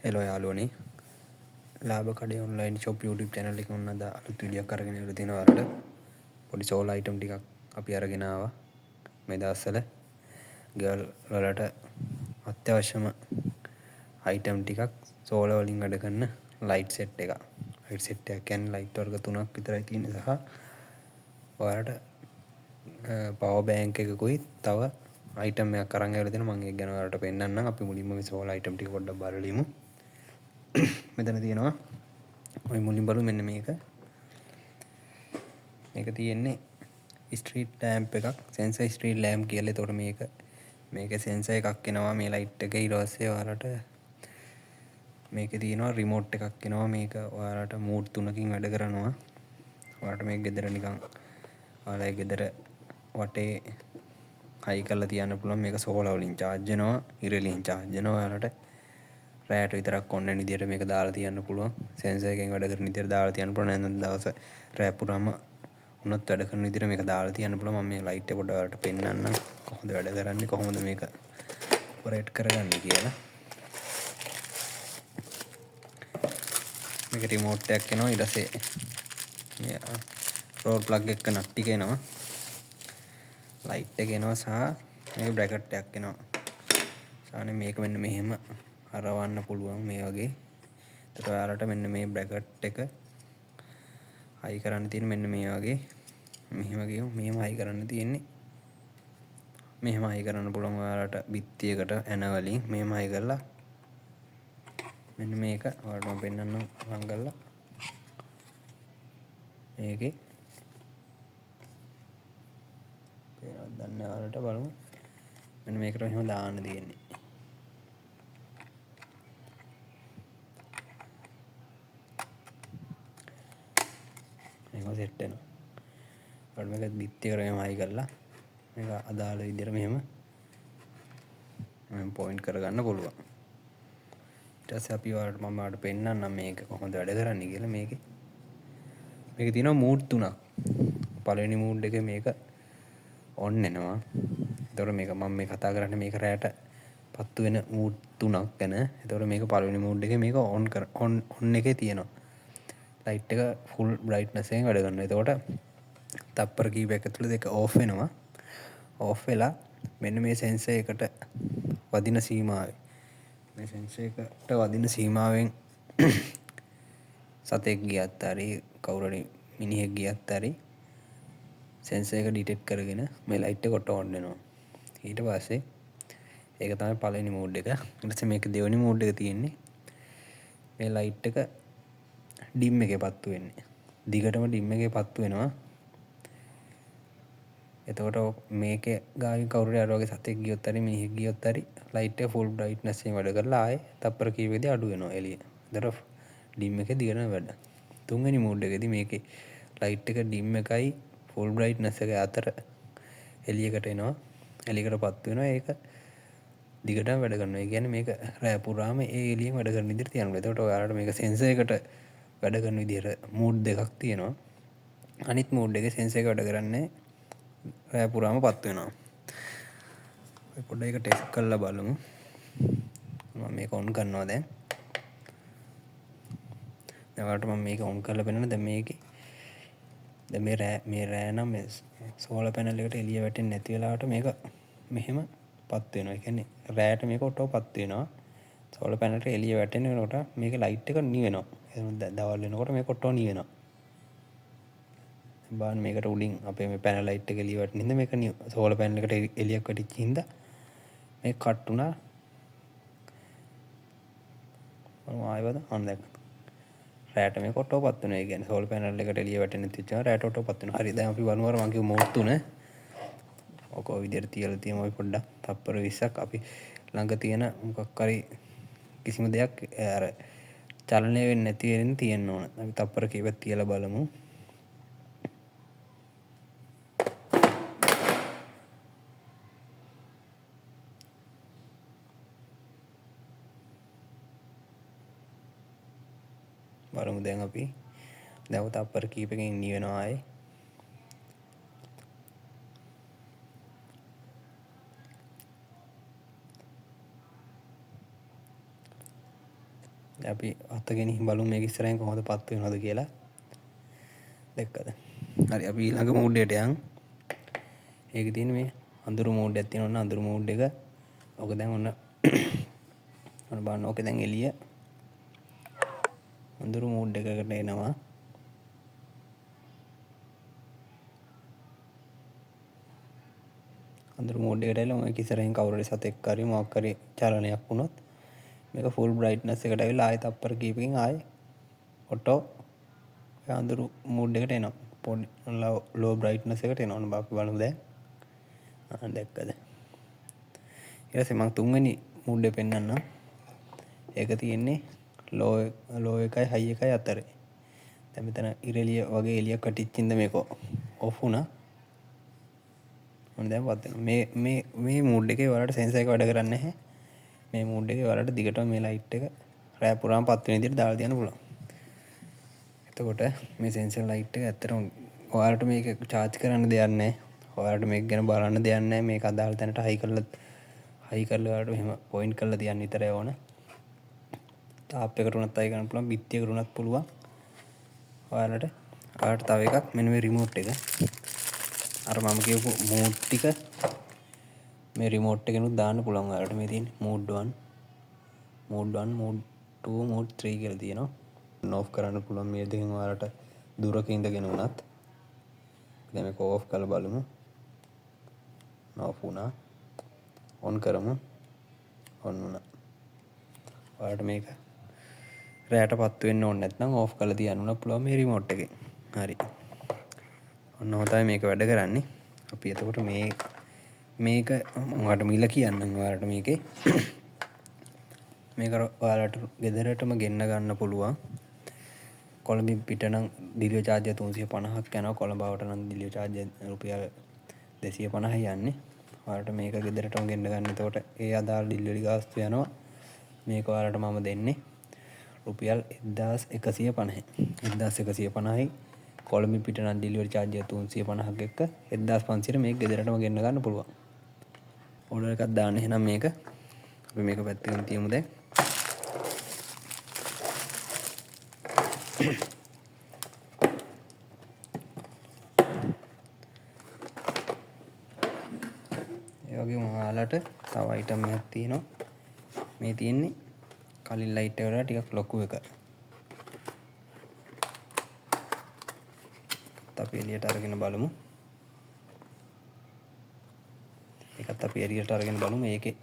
Hello යාළුවනේ, ලාභ කඩේ ඔන්ලයින් ෂොප් YouTube channel එකේ ඔන්න අද අලුත් වීඩියෝ එකක් අරගෙන ඉවර තියෙනවා. ඔයාලට පොඩි සෝලාර් අයිටම් ටිකක් අපි අරගෙන ආවා. මේ දවස්වල ගෙවල් වලට අත්‍යවශ්‍යම අයිටම් ටිකක් සෝලාර් වලින් වැඩ කරන ලයිට් සෙට් එකක්. ලයිට් සෙට් එකක් කියන්නේ ලයිට් වර්ග තුනක් විතරයි තියෙන්නේ සහ ඔයාලට පවර් බැංක් එකකුයි තව අයිටම් එකක් අරන් ඇවිල්ලා තියෙනවා. මම ඒක ගැන ඔයාලට පෙන්නන්නම්. අපි මුලින්ම මේ සෝලාර් අයිටම් ටික පොඩ්ඩක් බලමු. මෙතන තියෙනවා ඔය මුලින් බලමු මෙන්න මේක. මේක තියෙන්නේ ස්ට්‍රීට් ලෑම්ප් එකක්, සෙන්සර් ස්ට්‍රීට් ලෑම්ප් කියලා. එතකොට මේක සෙන්සර් එකක් එනවා මේ ලයිට් එකේ. ඊට පස්සේ ඔයාලට මේකේ තියෙනවා රිමෝට් එකක් එනවා. මේක ඔයාලට මෝඩ් තුනකින් වැඩ කරනවා. ඔයාලට මේක ගෙදර නිකන් ඔයාලගේ ගෙදර වටේ හයි කරලා තියන්න පුළුවන්. මේක සෝලාර් වලින් චාර්ජ් වෙනවා, ඉර එළියෙන් චාර්ජ් වෙනවා. ඔයාලට රැයට විතරක් ඔන් වෙන විදියට මේක දාලා තියන්න පුළුවන්. සෙන්සර් එකෙන් වැඩ කරන විදියට දාලා තියන්න පුළුවන්. නැත්නම් දවස රැ පුරාම වුණත් වැඩ කරන විදියට මේක දාලා තියන්න පුළුවන්. මම මේ ලයිට් එක පොඩ්ඩක් ඔයාලට පෙන්නන්නම් කොහොමද වැඩ කරන්නේ, කොහොමද මේක ඔපරේට් කරගන්නේ කියලා. මේක රිමෝට් එකක් එනවා. ඊට පස්සේ මේ රෝල් ප්ලග් එක නට් ටික එනවා, ලයිට් එක එනවා සහ මේක බ්‍රැකට් එකක් එනවා. සාමාන්‍යයෙන් මේක මෙන්න මෙහෙම හරවන්න පුළුවන් මේ වගේ. එතකොට ඔයාලට මෙන්න මේ බ්‍රැකට් එක හයි කරන්න තියෙන මෙන්න මේ වගේ. මෙහෙම ගියොත් මෙහෙම හයි කරන්න තියෙන්නේ. මෙහෙම හයි කරන්න පුළුවන් ඔයාලට බිත්තියකට ඇන වලින් මෙහෙම හයි කරලා මෙන්න මේක ඔයාලට මම පෙන්නන්නම් ලං කරලා. මේකේ පේනවද දන්නේ නැහැ ඔයාලට, බලමු. මෙන්න මේකට මෙහෙම දාන්න තියෙන්නේ. මේක සෙට් වෙනවා. ඔයාලට මේක බිත්තියකට මෙහෙම හයි කරලා මේක අදාළ විදිහට මෙහෙම මෙහෙම පොයින්ට් කරගන්න පුළුවන්. ඊට පස්සේ අපි ඔයාලට මම ඔයාලට පෙන්නන්නම් මේක කොහොමද වැඩ කරන්නේ කියලා. මේකේ තියෙනවා මෝඩ් තුනක්. පළවෙනි මෝඩ් එකේ මේක ඔන් වෙනවා. එතකොට මේක මම මේ කතා කරන්නේ මේක රැට පත්තු වෙන මෝඩ් තුනක් ගැන. එතකොට මේක පළවෙනි මෝඩ් එකේ මේක ඔන් කර, ඔන්, ඔන් එකේ තියෙනවා. ලයිට් එක ෆුල් බ්‍රයිට්නස් එකෙන් වැඩ කරනවා. එතකොට තප්පර කිහිපයක් ඇතුළත ඒක ඕෆ් වෙනවා. ඕෆ් වෙලා මෙන්න මේ සෙන්සර් එකට වදින සීමාවේ, මේ සෙන්සර් එකට වදින සීමාවෙන් සතෙක් ගියත් හරි කවුරු හරි මිනිහෙක් ගියත් හරි සෙන්සර් එක ඩිටෙක්ට් කරගෙන මේ ලයිට් එක ඔටෝ ඔන් වෙනවා. ඊට පස්සේ ඒක තමයි පළවෙනි මෝඩ් එක. ඊට පස්සේ මේක දෙවෙනි මෝඩ් එක තියෙන්නේ මේ ලයිට් එක ඩිම් එකේ පත්තු වෙන්නේ. දිගටම ඩිම් එකේ පත්තු වෙනවා. එතකොට මේකේ ගාවින් කවුරු හරි අර වගේ සතෙක් ගියොත් හරි මිනිහෙක් ගියොත් හරි ලයිට් එක ෆුල් බ්‍රයිට්නස් එකෙන් වැඩ කරලා ආයේ තප්පර කිහිපයකදී අඩු වෙනවා එළිය. එතකොට ඩිම් එකේ දිගටම වැඩ. තුන්වෙනි මෝඩ් එකේදී මේකේ ලයිට් එක ඩිම් එකයි ෆුල් බ්‍රයිට්නස් එක අතර එළියකට එනවා. එළියකට පත්තු වෙනවා. ඒක දිගටම වැඩ කරනවා. ඒ කියන්නේ මේක රැ පුරාම ඒ එළියෙන් වැඩ කරන විදිහට තියන්න පුළුවන්. එතකොට ඔයාලට මේක සෙන්සර් එකට වැඩ කරන විදිහට මෝඩ් දෙකක් තියෙනවා. අනිත් මෝඩ් එකේ සෙන්සර් එක වැඩ කරන්නේ රැ පුරාම පත් වෙනවා. අපි පොඩ්ඩක් ඒක ටෙස්ට් කරලා බලමු. මම මේක ඔන් කරනවා දැන්. දැන් ඔයාලට මම මේක ඔන් කරලා පෙන්නනවා. දැන් මේකේ දැන් මේ රෑ, මේ රෑ නම් මේ සෝලාර් පැනල් එකට එළිය වැටෙන්නේ නැති වෙලාවට මේක මෙහෙම පත් වෙනවා. ඒ කියන්නේ රෑට මේක ඔටෝ පත් වෙනවා. සෝලාර් පැනල් එකට එළිය වැටෙන වෙනකොට මේකේ ලයිට් එක නිවෙනවා. එහෙනම් දවල් වෙනකොට මේක ඔටෝ නිවෙනවා. දැන් බලන්න මේකට උඩින් අපේ මේ පැනල් ලයිට් එක එළිය වැටෙන හින්දා මේක සෝලාර් පැනල් එකට එළියක් වැටිච්ච හින්දා මේක කට් වුණා. බලමු ආයෙ බලමු. අන්න දැක්කද? රෑට මේක ඔටෝ පත් වෙනවා. ඒ කියන්නේ සෝලාර් පැනල් එකට එළිය වැටෙන නැති වෙච්ච රෑට ඔටෝ පත් වෙනවා. හරි, දැන් අපි බලමු අර මං කිව්ව මෝඩ් තුන. ඔක ඔය විදියට තියලා තියමු අපි පොඩ්ඩක්. තප්පර 20ක් අපි ළඟ තියෙන මොකක් හරි කිසිම දෙයක් අර චලනය වෙන්නේ නැති වෙන්න තියෙන්න ඕන. අපි තප්පර කිහිපයක් තියලා බලමු. බලමු දැන් අපි. දැන් ඔය තප්පර කිහිපයකින් නිවෙනවා ආයේ. දැන් අපි අත ගෙනින් බලමු මේක ඉස්සරහින් කොහොමද පත්තු වෙනවද කියලා. දැක්කද? හරි, අපි ඊළඟ මෝඩ් එකට යන්. ඒකේ තියෙන මේ අඳුරු මෝඩ් එකක් තියෙනවා. ඔන්න අඳුරු මෝඩ් එක. ඔක දැන් ඔන්න ඔන්න බලන්න, ඔක දැන් එළිය අඳුරු මෝඩ් එකකට එනවා. අඳුරු මෝඩ් එකට ඇවිල්ලා ඔය ඉස්සරහින් කවුරු හරි සතෙක් හරි මොකක් හරි චලනයක් වුණොත් මේක ෆුල් බ්‍රයිට්නස් එකට ඇවිල්ලා ආයෙ තප්පර කීපකින් ආයෙ ඔටෝ ඔය අඳුරු මෝඩ් එකට එනවා. පොඩි ලෝ බ්‍රයිට්නස් එකට එනවා. ඔන්න අපි බලමු දැන්. දැක්කද? ඊට පස්සේ මං තුන්වෙනි මෝඩ් එක පෙන්නන්නම්. ඒක තියෙන්නේ ලෝ එකයි හයි එකයි අතරේ. දැන් මෙතන ඉරෙලිය වගේ එළියක් වැටිච්ච ඉඳ මේක ඔෆ් වුණා. ඔන්න දැන් පත් වෙනවා. මේ මෝඩ් එකේ ඔයාලට සෙන්සර් එක වැඩ කරන්නේ නැහැ. මේ මෝඩ් එකේ ඔයාලට දිගටම මේ ලයිට් එක රෑ පුරාම පත් වෙන විදිහට දාලා තියන්න පුළුවන්. එතකොට මේ සෙන්සර් ලයිට් එක ඇත්තටම ඔයාලට මේක චාර්ජ් කරන්න දෙයක් නැහැ. ඔයාලට මේක ගැන බලන්න දෙයක් නැහැ. මේක අදාළ තැනට හයි කරලා ඔයාලට මෙහෙම පොයින්ට් කරලා තියන්න විතරයි ඕන. තාප් එකට උනත් හයි කරන්න පුළුවන්, බිත්තියකට උනත් පුළුවන්. ඔයාලට තව එකක් මෙන්න මේ රිමෝට් එක. අර මම කියපු මෝඩ් ටික මේ රිමෝට් එකෙනුත් දාන්න පුළුවන් ඔයාලට. මේ තියෙන්නේ මෝඩ් 1, මෝඩ් 1, මෝඩ් 2, මෝඩ් 3 කියලා තියෙනවා. ඔන් ඔෆ් කරන්න පුළුවන් මේ දෙකෙන් ඔයාලට දුරක ඉඳගෙන වුණත්. දැන් මේක ඔෆ් කරලා බලමු. ඔෆ් වුණා. ඔන් කරමු. ඔන් වුණා. ඔයාලට මේක රැයට පත්තු වෙන්න ඕනේ නැත්නම් ඔෆ් කරලා තියන්න උනත් පුළුවන් මේ රිමෝට් එකෙන්. හරි. ඔන්න ඔහොම තමයි මේක වැඩ කරන්නේ. අපි එතකොට මේක මම ඔයාලට මිල කියන්නම්. ඔයාලට මේක ඔයාලට ගෙදරටම ගෙන්න ගන්න පුළුවන්. කොළඹින් පිට නම් ඩිලිවරි චාර්ජ් එක තුන්සිය පනහක් යනවා. කොළඹ ආවට නම් ඩිලිවරි චාර්ජ් එක රුපියල් දෙසිය පනහයි යන්නේ. ඔයාලට මේක ගෙදරටම ගෙන්න ගන්න. එතකොට ඒ අදාළ ඩිලිවරි ගාස්තු යනවා. මේක ඔයාලට මම දෙන්නේ රුපියල් එක්දාස් එකසිය පනහයි. එක්දාස් එකසිය පනහයි. කොළඹින් පිට නම් ඩිලිවරි චාර්ජ් එක තුන්සිය පනහක් එක්ක එක්දාස් පන්සියට මේක ගෙදරටම ගෙන්න ගන්න පුළුවන්. ඕඩර් එකක් දාන්න එහෙනම් මේක අපි මේක පැත්තකින් තියමු දැන්. ඒ වගේම ඔයාලට තව අයිටම් එකක් තියෙනවා. මේ තියෙන්නේ කලින් ලයිට් එකට වඩා ටිකක් ලොකු එක. අපි එළියට අරගෙන බලමු. ඒකත් අපි එළියට අරගෙන බලමු. ඒකේ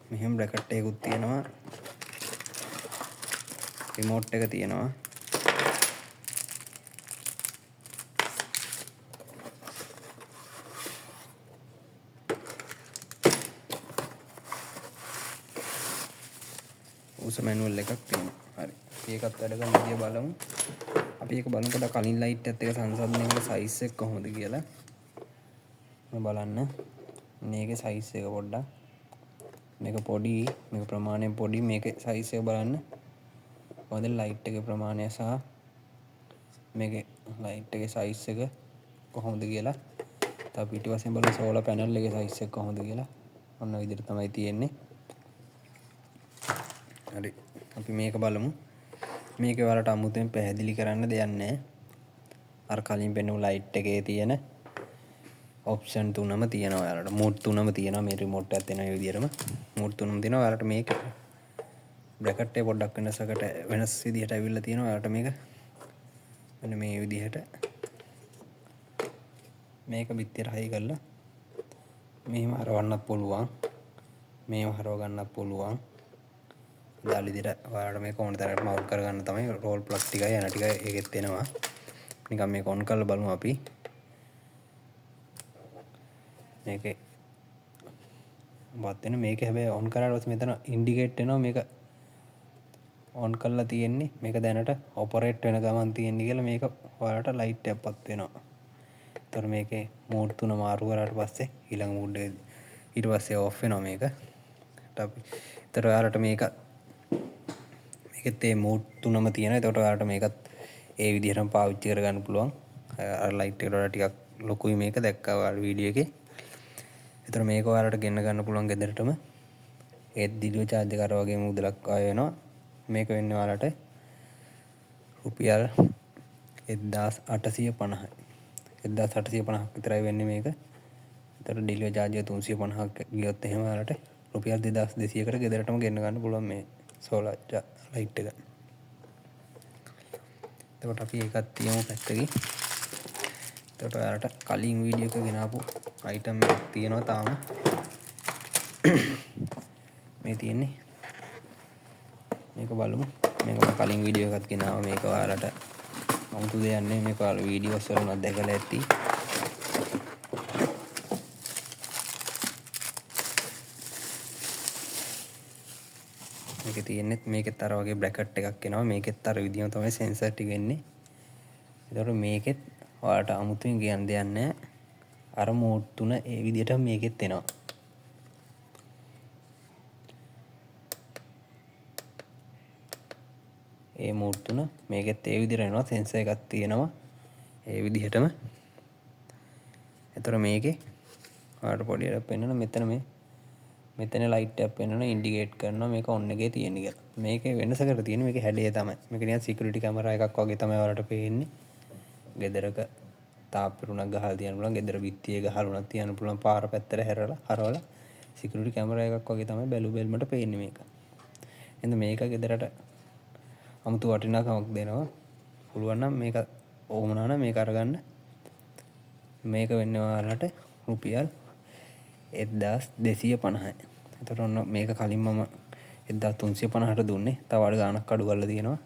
මෙහෙම බ්‍රැකට් එකකුත් තියෙනවා. රිමෝට් එක තියෙනවා. උස මැනුවල් එකක් තියෙනවා. හරි. අපි ඒකත් වැඩ කරන විදිය බලමු. අපි ඒක බලමු පොඩ්ඩක් කලින් ලයිට් එකත් එක්ක සංසන්දනය කරලා සයිස් එක කොහොමද කියලා. ඔන්න බලන්න. මේකේ සයිස් එක පොඩ්ඩක්. මේක පොඩි, මේක ප්‍රමාණයෙන් පොඩි. මේකේ සයිස් එක බලන්න. කොහොමද ලයිට් එකේ ප්‍රමාණය සහ මේකේ ලයිට් එකේ සයිස් එක කොහොමද කියලා. තව පිටිපස්සෙන් බලමු සෝලාර් පැනල් එකේ සයිස් එක කොහොමද කියලා. ඔන්න ඔය විදිහට තමයි තියෙන්නේ. හරි. අපි මේක බලමු. මේක ඔයාලට අමුතුවෙන් පැහැදිලි කරන්න දෙයක් නෑ. අර කලින් පෙන්වපු ලයිට් එකේ තියෙන ඔප්ෂන් තුනම තියෙනවා ඔයාලට. මෝඩ් තුනම තියෙනවා. මේ රිමෝට් එකත් එනවා ඒ විදිහටම. මෝඩ් තුනම තියෙනවා ඔයාලට. මේක බ්‍රැකට් එක පොඩ්ඩක් වෙනස් විදිහට ඇවිල්ලා තියෙනවා ඔයාලට. මේක මෙන්න මේ විදිහට මේක බිත්තියට හයි කරලා මෙහෙම හරවන්නත් පුළුවන්, මෙහෙම හරව ගන්නත් පුළුවන්. අදාළ විදිහට ඔයාලට මේක ඕන තරමට මවුන්ට් කරගන්න තමයි රෝල් ප්ලග් ටිකයි යන ටිකයි ඒකෙත් එනවා. නිකන් මේක ඔන් කරලා බලමු අපි. මේකේ වත් වෙන මේක හැබැයි ඔන් කරාට පස්සේ මෙතන ඉන්ඩිකේට් වෙනවා මේක ඔන් කරලා තියෙන්නේ, මේක දැනට ඔපරේට් වෙන ගමන් තියෙන්නේ කියලා මේක ඔයාලට ලයිට් එකක් පත් වෙනවා. එතකොට මේකේ මෝඩ් තුන මාරු කරාට පස්සේ ඊළඟ මෝඩ් එක ඊට පස්සේ ඔෆ් වෙනවා මේක. එතකොට ඔයාලට මේකෙත් ඒ මෝඩ් තුනම තියෙනවා. එතකොට ඔයාලට මේකත් ඒ විදිහටම පාවිච්චි කරගන්න පුළුවන්. අර ලයිට් එකට වඩා ටිකක් ලොකුයි මේක, දැක්කා ඔයාලා වීඩියෝ එකේ. එතකොට මේක ඔයාලට ගෙන්න ගන්න පුළුවන් ගෙදරටම. ඒත් ඩිලිවරි චාර්ජ් එක අර වගේම මුදලක් ආය වෙනවා. මේක වෙන්නේ ඔයාලට රුපියල් 1850යි. 1850ක් විතරයි වෙන්නේ මේක. එතකොට ඩෙලිවරි චාර්ජ් එක 350ක් ගියොත් එහෙම ඔයාලට රුපියල් 2200කට ගෙදරටම ගෙන්න ගන්න පුළුවන් මේ සෝලාර් ලයිට් එක. එතකොට අපි ඒකත් තියමු පැත්තකින්. එතකොට ඔයාලට කලින් වීඩියෝ එක ගෙනාපු අයිටම් එකක් තියෙනවා තාම. මේ තියෙන්නේ. මේක බලමු. මේක මම කලින් වීඩියෝ එකක් ගෙනාවා. මේක ඔයාලට අමුතු දෙයක් නෙමෙයි. මේක ඔයාලා වීඩියෝස් වල උනත් දැකලා ඇති. මේකේ තියෙන්නේත් මේකෙත් අර වගේ බ්‍රැකට් එකක් එනවා. මේකෙත් අර විදියම තමයි සෙන්සර් ටික එන්නේ. එතකොට මේකෙත් ඔයාලට අමුතුවෙන් කියන්න දෙයක් නෑ. අර මෝඩ් තුන ඒ විදියටම මේකෙත් එනවා. ඒ මෝඩ් තුන මේකෙත් ඒ විදියට එනවා. සෙන්සර් එකක් තියෙනවා ඒ විදිහටම. එතකොට මේකේ ඔයාලට පොඩි එකක් පෙන්නන මෙතන මේ මෙතන ලයිට් එකක් පෙන්නන ඉන්ඩිකේට් කරනවා මේක ඔන් එකේ තියෙන කියලා. මේකේ වෙනසකට තියෙන්නේ මේකේ හැඩය තමයි. මේක නිකන් සිකියුරිටි කැමරා එකක් වගේ තමයි ඔයාලට පේන්නේ. ගෙදරක තාප්පෙරුණක් ගහලා තියන්න පුළුවන්, ගෙදර බිත්තියේ ගහලා උනත් තියන්න පුළුවන්, පාර පැත්තට හැරලා හරවලා සිකියුරිටි කැමරා එකක් වගේ තමයි බැලු බැලමට පේන්නේ මේක. එහෙනම් මේක ගෙදරට අමුතු වටිනාකමක් දෙනවා. පුළුවන් නම් මේක ඕමනා නම් මේක අරගන්න. මේක වෙන්නේ ඔයාලට රුපියල් 1250යි. එතකොට ඔන්න මේක කලින් මම 1350ට දුන්නේ. තව අඩු ගාණක් අඩු කරලා තියෙනවා.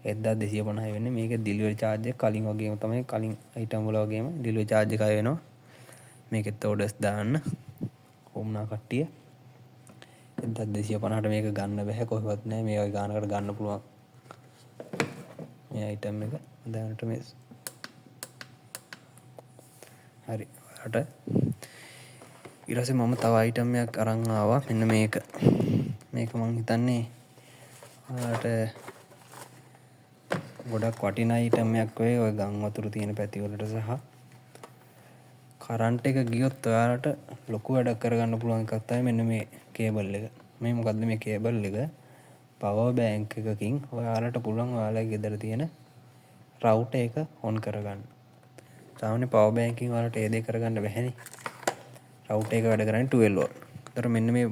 1250යි වෙන්නේ. මේක ඩෙලිවරි චාර්ජ් එක කලින් වගේම තමයි, කලින් අයිටම් වල වගේම ඩෙලිවරි චාර්ජ් එකයි වෙනවා. මේකෙත් ඕඩර්ස් දාන්න ඕමනා කට්ටිය. 1250ට මේක ගන්න බැහැ, කොහෙවත් නෑ. මේ වගේ ගානකට ගන්න පුළුවන් මේ අයිටම් එක. දැනට මේ හරි ඔයාලට ඊට පස්සේ මම තව අයිටම් එකක් අරන් ආවා. මෙන්න මේක. මේක මං හිතන්නේ ඔයාලට ගොඩක් වටින අයිටම් එකක් වෙයි. ඔය ගම් වතුර තියෙන පැති වලට සහ කරන්ට් එක ගියොත් ඔයාලට ලොකු වැඩක් කරගන්න පුළුවන් එකක් තමයි මෙන්න මේ කේබල් එක. මේ මොකද්ද මේ කේබල් එක? පවර් බැංක් එකකින් ඔයාලට පුළුවන් ඔයාලගේ ගෙදර තියෙන රවුටර් එක ඔන් කරගන්න. සාමාන්‍ය පවර් බැංක් එකකින් ඔයාලට ඒ දේ කරගන්න බැහැනේ. රවුටර් එක වැඩ කරන්නේ 12 වෝල්ට්. ඒතර මෙන්න මේ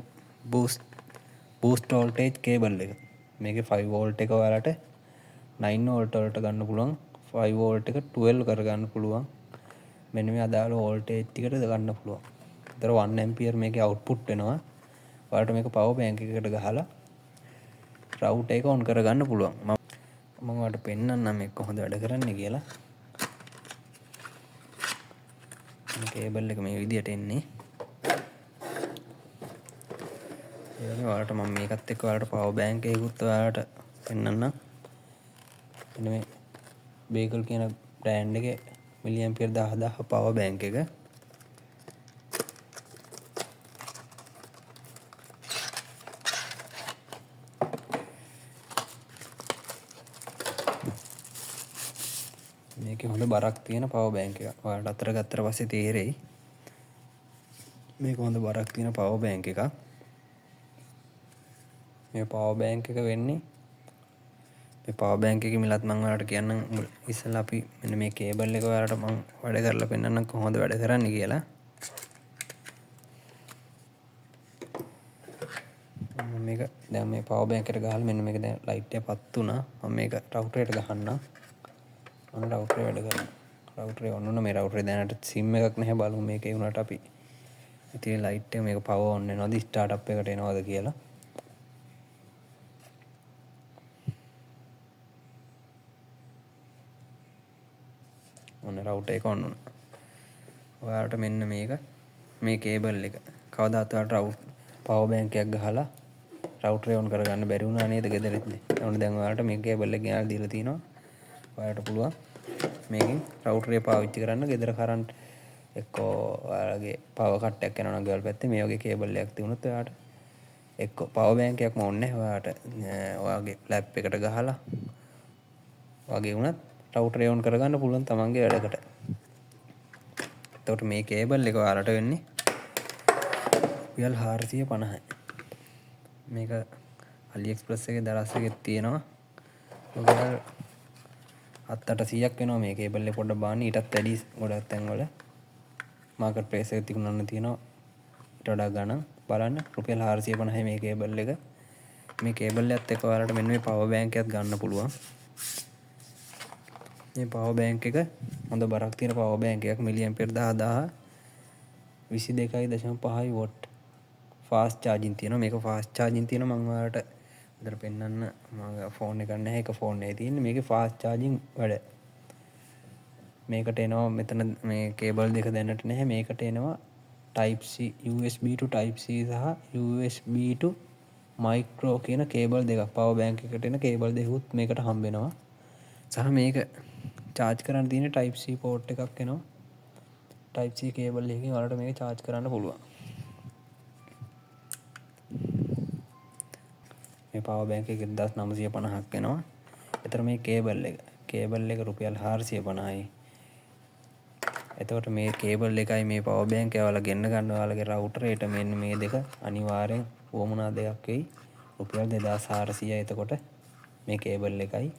බූස්ට් වෝල්ටේජ් කේබල් එක. මේකේ 5 වෝල්ට් එක ඔයාලට 9 වෝල්ට් වලට ගන්න පුළුවන්. 5 වෝල්ට් එක 12 කරගන්න පුළුවන්. මෙන්න මේ අදාළ වෝල්ටේජ් ටිකට ගන්න පුළුවන්. ඒතර 1 ඇම්පියර් මේකේ අවුට්පුට් වෙනවා. ඔයාලට මේක පවර් බැංක් එකකට ගහලා රවුටර් එක ඔන් කරගන්න පුළුවන්. මම ඔයාලට පෙන්නන්නම් මේක කොහොමද වැඩ කරන්නේ කියලා. මේ කේබල් එක මේ විදියට එන්නේ. ඒ වගේම ඔයාලට මම මේකත් එක්ක ඔයාලට පවර් බැංක් එකකුත් ඔයාලට පෙන්නන්නම්. මෙන්න මේ බේකල් කියන බ්‍රෑන්ඩ් එකේ මිලි ඇම්පියර් 10000 පවර් බැංක් එක. මේකේ හොඳ බරක් තියෙන පවර් බැංක් එකක්. ඔයාලට අතර ගත්තට පස්සේ තේරෙයි. මේක හොඳ බරක් තියෙන පවර් බැංක් එකක්. මේ පවර් බැංක් එක වෙන්නේ මේ පවර් බැංක් එකේ මිලත් මම ඔයාලට කියන්නම්. ඉස්සෙල්ලා අපි මෙන්න මේ කේබල් එක ඔයාලට මම වැඩ කරලා පෙන්නන්නම් කොහොමද වැඩ කරන්නේ කියලා. මම මේක දැන් මේ පවර් බැංක් එකට ගහලා මෙන්න මේක දැන් ලයිට් එක පත් වුණා. මම මේක රවුටර් එකට ගහන්නම්. ඔන්න රවුටර් එක වැඩ කරනවා. රවුටර් එක ඔන් වුණා. මේ රවුටර් එක දැනට සිම් එකක් නැහැ. බලමු මේක ඒ වුණාට අපි ඉතින් ලයිට් එක මේක පවර් ඔන් වෙනවද ස්ටාර්ට් අප් එකට එනවද කියලා. ඔන්න රවුටර් එක ඔන් වුණා. ඔයාලට මෙන්න මේක මේ කේබල් එක කවදාත් ඔයාලට පවර් බැංක් එකක් ගහලා රවුටර් එක ඔන් කරගන්න බැරි වුණා නේද ගෙදරදී. ඔන්න දැන් ඔයාලට මේ කේබල් එක ගෙනල්ලා දීලා තිනවා. ඔයාලට පුළුවන් මේකෙන් රවුටර් එක පාවිච්චි කරන්න. ගෙදර කරන්ට් එක්කෝ ඔයාලගේ පවර් කට් එකක් යනවා නම් ගෙවල් පැත්තේ මේ වගේ කේබල් එකක් තිබුණොත් ඔයාලට එක්කෝ පවර් බැංක් එකක්ම ඕනේ නැහැ. ඔයාලට ඔයාගේ ලැප් එකට ගහලා වගේ වුණත් රවුටර් එක ඔන් කරගන්න පුළුවන් තමන්ගේ වැඩකට. එතකොට මේ කේබල් එක ඔයාලට වෙන්නේ රුපියල් 450යි. මේක AliExpress එකේ දරස් එකේ තියෙනවා. රුපියල් 7-800ක් වෙනවා මේ කේබල් එක පොඩ්ඩක් බලන්න. ඊටත් වැඩි ගොඩක් තැන්වල මාකට් ප්ලේස් එකේ තිබුණා තියෙනවා. ඊට වඩා ගණන් බලන්න. රුපියල් 450යි මේ කේබල් එක. මේ කේබල් එකත් එක්ක ඔයාලට මෙන්න මේ පවර් බැංක් එකත් ගන්න පුළුවන්. මේ පවර් බැංක් එක හොඳ බරක් තියෙන පවර් බැංක් එකක්. මිලි ඇම්පියර් 10000 22.5 what fast charging තියෙනවා. මේක ෆාස්ට් චාර්ජින් තියෙනවා. මම ඔයාලට හොඳට පෙන්වන්න මගේ ෆෝන් එකක් නැහැ. එක ෆෝන් එකේ තියෙන්නේ. මේකේ ෆාස්ට් චාර්ජින් වැඩ. මේකට එනවා මෙතන මේ කේබල් දෙක දැනට නැහැ. මේකට එනවා type C, USB to type C සහ USB to micro කියන කේබල් දෙකක්. පවර් බැංක් එකට එන කේබල් දෙකකුත් මේකට හම්බ වෙනවා. සහ මේක චාර්ජ් කරන්න තියෙන type C port එකක් එනවා. type C cable එකකින් ඔයාලට මේක චාර්ජ් කරන්න පුළුවන්. මේ පවර් බැංක් එක 1950ක් වෙනවා. එතකොට මේ කේබල් එක රුපියල් 450යි. එතකොට මේ කේබල් එකයි මේ පවර් බැංක් එක ඔයාලා ගෙන්න ගන්න ඔයාලගේ රවුටරේට මෙන්න මේ දෙක අනිවාර්යෙන් උවමනා දෙයක් වෙයි. රුපියල් 2400යි. එතකොට මේ කේබල් එකයි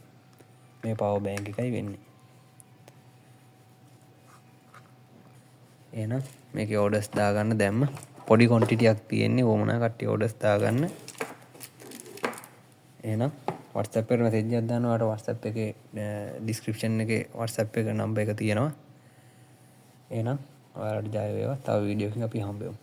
මේ පවර් බැංක් එකයි වෙන්නේ. එහෙනම් මේකේ ඕඩර්ස් දාගන්න දැම්ම පොඩි ක්වොන්ටිටියක් තියෙන්නේ. උවමනා කට්ටිය ඕඩර්ස් දාගන්න. එහෙනම් WhatsApp එකට මැසේජ් එකක් දාන්න. ඔයාලට WhatsApp එකේ ඩිස්ක්‍රිප්ෂන් එකේ WhatsApp එක නම්බර් එක තියෙනවා. එහෙනම් ඔයාලට ජය වේවා. තව වීඩියෝ එකකින් අපි හම්බෙමු.